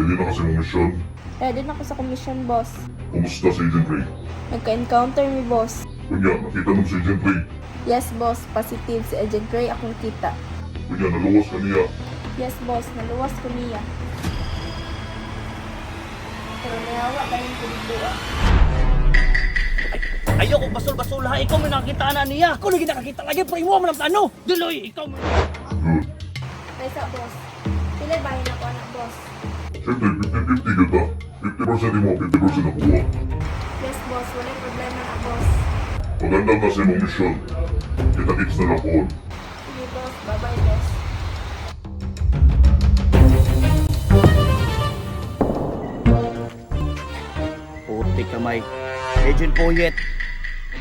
Ready na kasi mong misyon. Ready na ako sa komisyon, boss. Kumusta si Agent Ray? Nagka-encounter mi, boss. Kunya, nakita nung si Agent Ray. Yes, boss. Positive si Agent Ray akong kita. Kunya, naluwas ka niya. Yes, boss. Naluwas ko niya. Pero nayawa kayong kuligbuwa. Ayoko basol-basol ha. Ikaw may nakakita na niya. Ako lagi nakakita lagi pero imo man ang plano. Duloy, ikaw may... Good. Kaysa, boss. Pila bahin ako, anak, boss. Siyempre, 50-50 kita. 50% mo, 50% nakuha. Yes, boss. Wala'y problema na, boss. Maganda na sa imong misyon. Kita-kits na lang koon. Sige, boss. Bye-bye, boss. Puti kamay. Agent Boyet,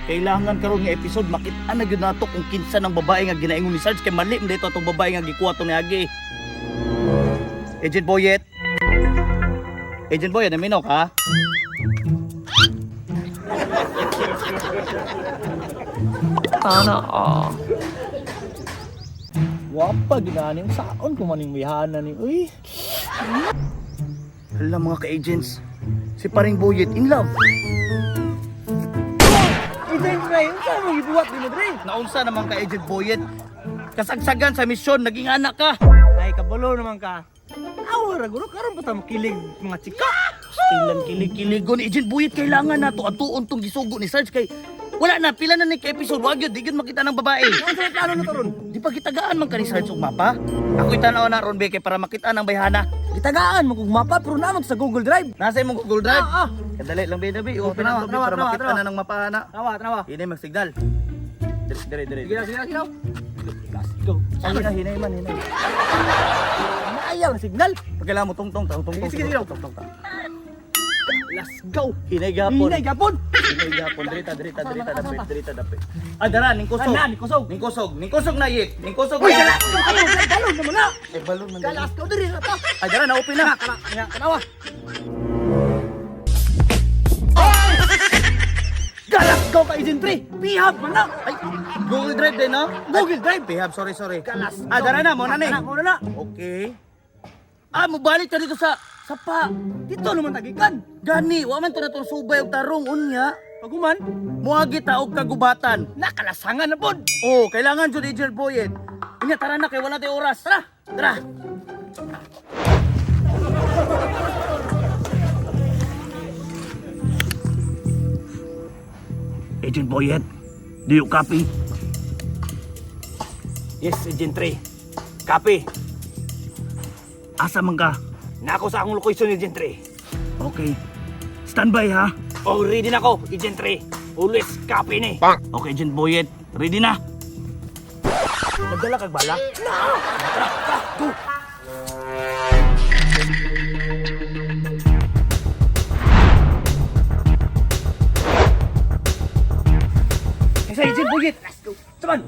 kailangan karon nga episode makita na gyud nato kung kinsa ng babae nga ginaingon ni Sarge kay mali man dito atong babae nga gikuha to ni Agi. Agent Boyet. Agent Boyet, naminaw ka? Sana all. Wapa ginani saon ko maning mihana ni uy. Hala mga ka-agents, si paring Boyet in love. Agent Ray, unsa mo gibuhat nimo dre? Naunsa naman ka Agent Boyet. Kasagsagan sa misyon, naging anak ka. Ay kabalo naman ka. Awa ra guro karon pa ta makilig mga chika. Stilan kilig-kiligon Agent Boyet, kailangan nato atuon tong gisugo ni Sarge kay wala na pila na ni ka episode wag yun di gyud makita ng babae. Unsa may plano na to ron? Di pa gitagaan man ka ni Sarge og mapa? Ako'y tanaw na ron Beke para makita ng bayhana. Gitagaan mo kog mapa pero naman sa Google Drive. Nasa imong Google Drive? Ah, ah. Kadali lang be dabi, open Tanawa, ang tubig tanawa, para tanawa, makita tanawa. na ng mapa na. Tanawa, tanawa. Hinay magsignal. Dire dire dire. Sige na, sige na, sige na. Let's go. Sige na, hinay man, hinay. Naayaw na signal. Pagkailangan mo tungtong, tungtong, tungtong. Sige, sige, sige. Tungtong, tungtong. Let's go. Hinay gapon. Hinay gapon. Hinay gapon. Dirita, dirita, dirita, dapit, dirita, dapit. Ah, dara, ning kusog. Ana, ning kusog. Ning kusog, ning kusog na yit. Ning kusog. Uy, dala. Ay, balon naman na. Eh, balon man. dali. Let's go diri na ta. Ay, dara, na-open na. Kana, kana, tanawa. Galas go ka Agent 3. Pihab man na. Ay, Google Drive din, no? Google Drive. Pihab, sorry, sorry. Galas. Ah, dara na, mo na ni. Kana, mo na na. Okay. Ah, mobalik ta dito sa sapa. Dito naman tagikan. Gani, wa man to na tong subay og tarong unya. Paguman, Muagi ta og kagubatan. nakalasangan na pod. Oh, kailangan jud Agent Boyet. Unya tara na kay wala tay oras. Tara. Tara. Agent Boyet, do you copy? Yes, Agent 3. Copy. Asa man ka? Nako sa akong location, Agent 3. Okay. Stand by ha. Oh, ready na ko, Agent 3. Always copy ni. Okay, Agent Boyet, ready na. Nagdala kag bala? Na! Tara, tara, go! Kaysa Agent Boyet. Let's go. Saman!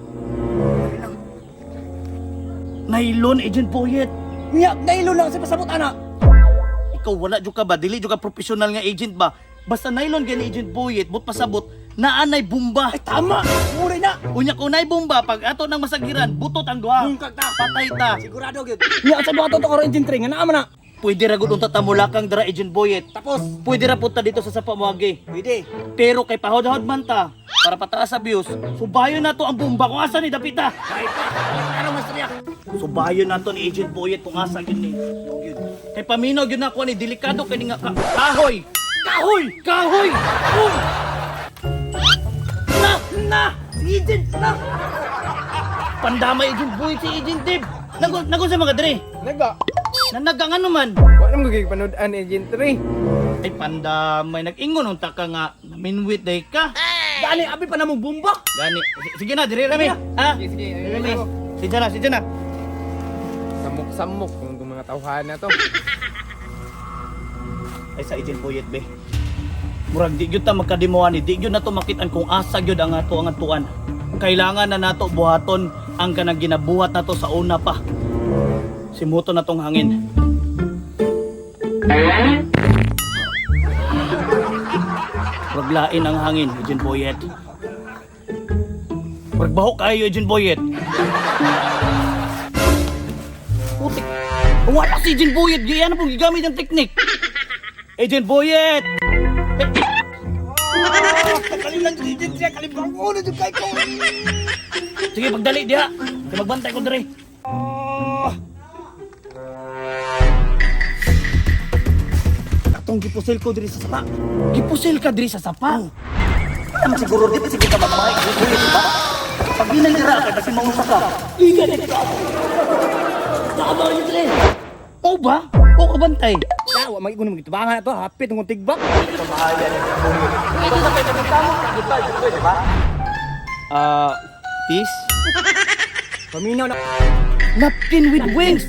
Nylon, Agent Boyet. Nya, nailo lang sa pasabot, ana. Ikaw wala jud ka ba? Dili jud ka professional nga agent ba? Basta nylon gani Agent Boyet, but pasabot naanay bomba. Ay, tama! Muray na! Unya kung nay bomba pag ato nang masagiran, butot ang duha. Bungkag ta. Patay ta. Sigurado, gyud. Nya, sa buhat to karon Agent 3, nga naa man na. Pwede ra gud unta ta mulakang dara Agent Boyet. Tapos, Pwede ra punta dito sa Sapa Moagi. pwede. Pero kay pahod-hod man ta para pataas sa views, subayon na to ang bomba kung asa ni dapita. Ay pa! Ano mas riyak? Subayon na to ni Agent Boyet kung asa gyud ni. Kay paminaw gyud na ako ni delikado kay ni nga kahoy. Kahoy! Kahoy! Uy! Na! Na! Si Agent na! Pandamay Agent Boyet si Agent Dave. Nago nago sa mga dre. Naga. Nanaga nga naman. Wa na mo panood-an Agent 3. Ay pandamay nag-ingon unta ka nga naminwit day ka. Gani, abi pa na mong bomba! Gani. Sige na dire rami. Ha? Sige, sige. Dire rami. Sige na, sige na. Samok-samok kung itong mga tawhan na to. Ay sa Agent Boyet be. Murag di gyud ta magkadimuan ni di gyud nato makitan kung asa gyud ang ato ang atuan. Kailangan na nato buhaton ang kanang ginabuhat nato sa una pa. Simuto na tong hangin. Murag lain ang hangin, Agent Boyet. Murag baho kayo, Agent Boyet. Putik. Wala si Agent Boyet. Gaya na pong gigamit ang teknik. Agent Boyet! Kalilan si Agent 3, kalibang ulo jud kay ko. Sige, pagdali diha. Kay magbantay ko diri. Atong gipusil ko diri sa sapa. Gipusil ka diri sa sapa. Wala man siguro di pa sige ka mamay. Boyet, di ba? Pag ginanira ka, kasi maunsa ka. Iga na ka. Tama yun diri. O ba? O kabantay. Ya, wa magigon mo gitubangan na to, hapit ng tigbak. Ah, peace? Paminaw na. Napkin with wings.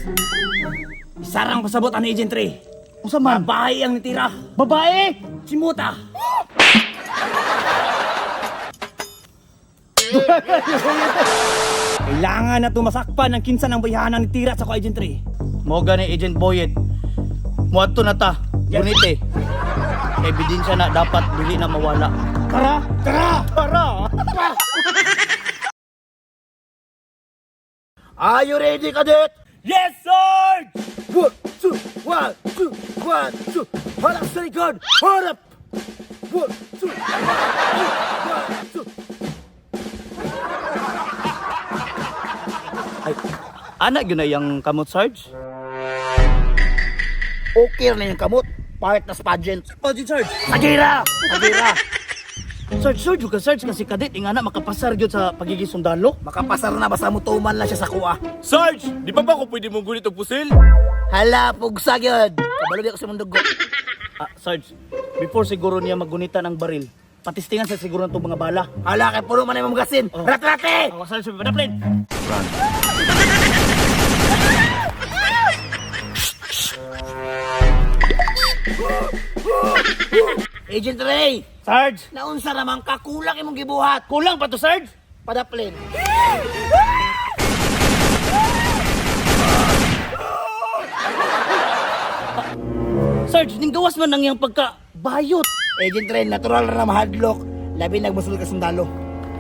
Sarang pasabot ani Agent 3. Unsa man? Babae ang nitira. Babae! Simuta. Kailangan na tumasakpan ng kinsa ng bayhanan ni tira sa ko Agent 3. Mo gani Agent Boyet. Muadto na ta. Gunite. Ebidensya na dapat dili na mawala. Tara! Tara! Tara! Are you ready, cadet? Yes, sir! 1, 2, 1, 2, 1, 2. Harap sa likod! Harap! 1, 2, 1, 2, 1, 2. Ay, ana gyud na iyang kamot Sarge. Okay na yung kamot. Part na pageant. Pageant Sarge. Sagira! Sagira! Sarge, Sarge, ka Sarge kasi kadet ingana makapasar gyud sa pagiging sundalo. Makapasar na basta mutuman lang siya sa kuha. Sarge, di pa ba ako pwede mong gunit og pusil? Hala, pugsa yun. Kabalo di ako sa mundog ko. Ah, Sarge, before siguro niya magunita ng baril, patistingan sa siguro ng mga bala. Hala, kay puro man ay mamagasin. Oh. Ratrate! Ako Sarge, padaplin. Agent Ray, Sarge, naunsa naman ka, kulang imong gibuhat. kulang pa to Sarge. Padaplin. Sarge, ning gawas man ang iyang pagka bayot. Agent Ray, natural ra mahadlok. Labi nagmusul ka sundalo.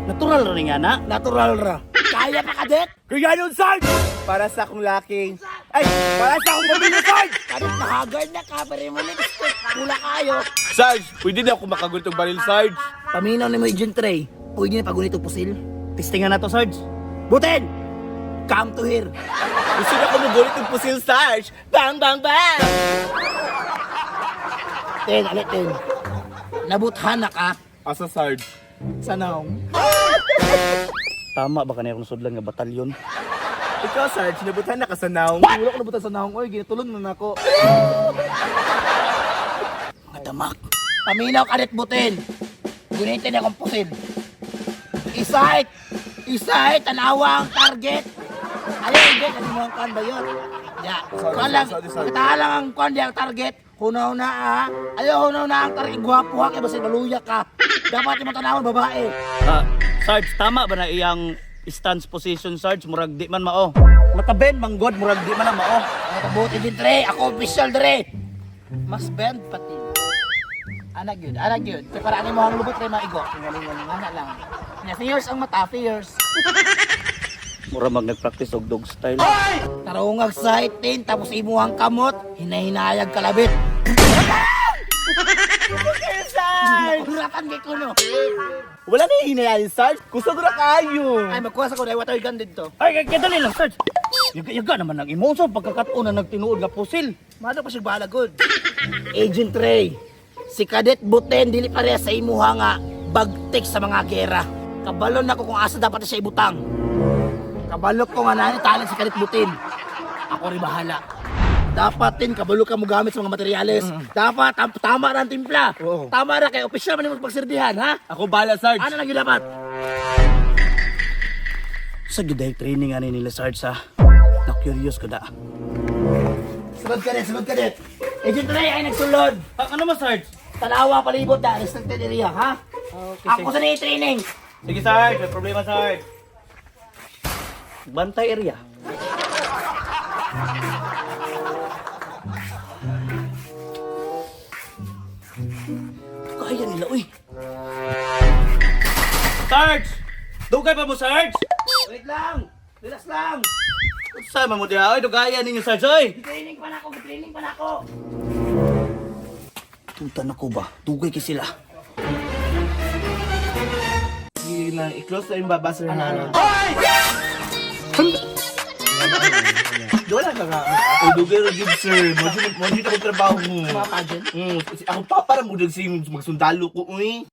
Natural ra ni nga na. Natural ra. Kaya pa, kadet? Kaya nun, Sarge! Para sa akong laking... Ay! Para sa akong pamilya, Sarge! Kadet, nahagard na ka, pero mo lipstick. Kula kayo. Sarge, pwede na ako makagunit og baril, Sarge. Paminaw ni mo, Agent Ray. Pwede na pagunit og pusil. Tistingan na to Sarge. Butin! Come to here. Gusto na ako mugunit og pusil, Sarge. Bang, bang, bang! Ten, alit, ten. Nabuthan na ka. Asa, Sarge? Sa naong. Tama ba kanay akong sudlan nga batalyon? Ikaw, Sarge, nabutan na ka sa naong. Wala ko nabutan sa naong. Oy, ginatulon na nako. Mga damak. Paminaw kadet butin. Gunitin akong pusil. Isahit! Isahit! Tanawa ang target! Ayaw, hindi. Kasi mo ang kwan ba yun? Ya. Kuan lang. sorry, sorry. Kitaan lang ang kwan di ang target. Hunaw na ah. Ayaw, hunaw na ang target. Gwapo ha. Kaya basta maluya ka. Dapat mo tanawon babae. Ah, Sarge, tama ba na iyang stance position, Sarge? Murag di man mao. Nakaben, manggod, murag di man na mao. Ano kabuti din, Dre? Ako official, Dre. Mas bend pati. Anak yun, anak yun. Kaya para ano mo ang lubot, Dre, maigo. Anak lang. Nya, fierce ang mata, fierce. Mura mag nag-practice og dog style. Tarungag sa itin, tapos imuhang kamot, hinahinayag kalabit. Hurakan kay kuno. Wala na yung hinayanin, Sarge. Kusog na kayo. Ay, magkuha sa ko, dahil water gun dito. Ay, kay dali lang, Sarge. Yaga, yaga naman ang imo sa pagkakatuon na nagtinuod nga pusil. Mano pa siya balagod. Agent Ray, si Cadet Buten dili pareha sa imuha nga bagtik sa mga gera. Kabalon ako kung asa dapat siya ibutang. Kabalok ko nga nani talent si Cadet Butin. Ako rin bahala. Dapat din kabalo ka mo gamit sa mga materyales. Dapat tama ra ang timpla. Oo. Tama ra kay opisyal man imong pagserbihan, ha? Ako bahala, Sarge. Ano lang yun dapat? Sa gyud training ani nila, Sarge, ha. Na-curious ko da. Sulod ka din, sulod ka din. Agent Ray ay nagsulod. Ah, ano man, Sarge? Tanawa palibot na restricted area, ha? Okay, Ako sa ni training. Sige, Sarge. May problema, Sarge. Bantay area. Kaya nila, uy. Sarge! Dugay pa mo, Sarge! Wait lang! Relax lang! Sama mo diha oy, dugaya ninyo Sarge oy. Training pa na ako, training pa na ako. Tutan ako ba? Dugay kay sila. Sige lang, i-close na yung baba, sir. Ano, Wala ka nga. Uy, dugay ra jud, sir. Mo jud ako trabaho mo. Mga pageant? Ako pa para mo sing magsundalo ko, uy.